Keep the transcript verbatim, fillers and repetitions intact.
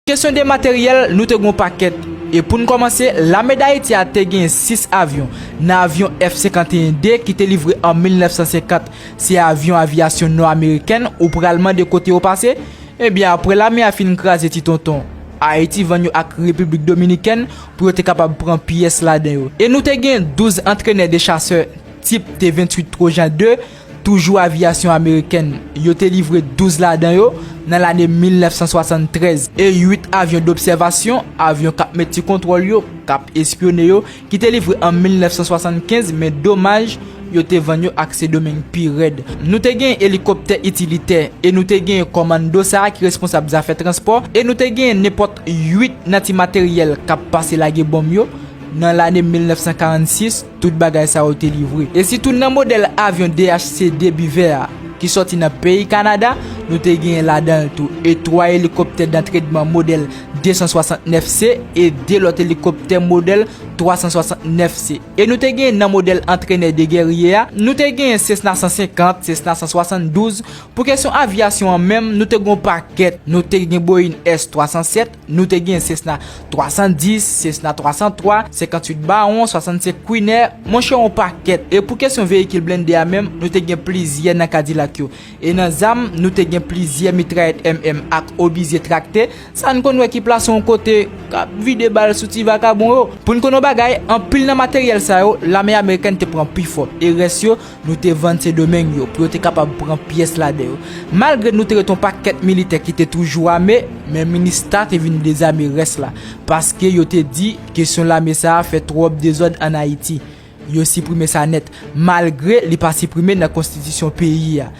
Kesyon de materyèl, nou te gen yon pakèt. E pou n kòmanse, lame Dayiti a te gen sis avyon. Nan avyon F senkanteyen D ki te livre an mil nèf san senkant, se avyon avyasyon nò amerikèn, ou pral mande kote yo pase? Ebyen, apre lame a fin kraze ti tonton, Ayiti vann yo ak Repiblik Dominikèn pou yo te kapab pran pyès ladan yo. E nou te gen douz antrenè de chasè tip T venntuit Trojan de, toujou avyasyon amerikèn. Yo te livre douz ladan yo nan lane mil nèf san swasanntrèz e uit avyon dobsèvasyon, avyon k ap met ti kontwòl yo, k ap espyone yo, ki te livre an mil nèf san swasannkenz, men domaj, yo te vann yo ak Sendomeng pi rèd. Nou te gen elikoptè itilitè e nou te gen kòmando sa a ki responsab zafè transpò e nou te gen nenpòt uit nan ti materyèl k ap pase lage bonm yo. Nan lane mil nèf san karannsis, tout bagay sa yo te livre. E sitou nan modèl avyon D H C de Beaver a, ki sòti nan peyi Kanada, nou te genyen ladan l tou, e twa elikoptè dantredman modèl de san swasantnèf C e de lòt elikoptè modèl twa san swasantnèf C. E nou te genyen nan modèl antrenè de gèrye a, nou te genyen Cessna san senkant, Cessna san swasanndouz. Pou kesyon avyasyon an menm, nou te gen yon pakèt. Nou te gen Boeing S twa san sèt, nou te gen Cessna twa san dis, Cessna twa san twa, senkantuit Baron, swasannsenk Queen Air, monchè, yon pakèt. E pou kesyon veyikil blende a menm, nou te gen plizyè nan Cadillac yo. E nan zam, nou te gen plizyè mitrayèt M M ak obizye trakte. Sa n konn wè ki plase yon kote, k ap vide bal sou ti vakabon yo. Pou n konn yon bagay, anpil nan materyèl sa yo, lame amerikèn te pran pi fò. E rès yo, nou te vann Sendomeng yo pou yo te kapab pran pyès ladan yo. Malgre nou te ret yon pakèt militè ki te toujou ame, men Minista te vin dezame rès la, paske yo te di kesyon lame sa a fè twòp dezòd ann Ayiti. Yo siprime sa nèt, malgre li pa siprime nan konstitisyon peyi a.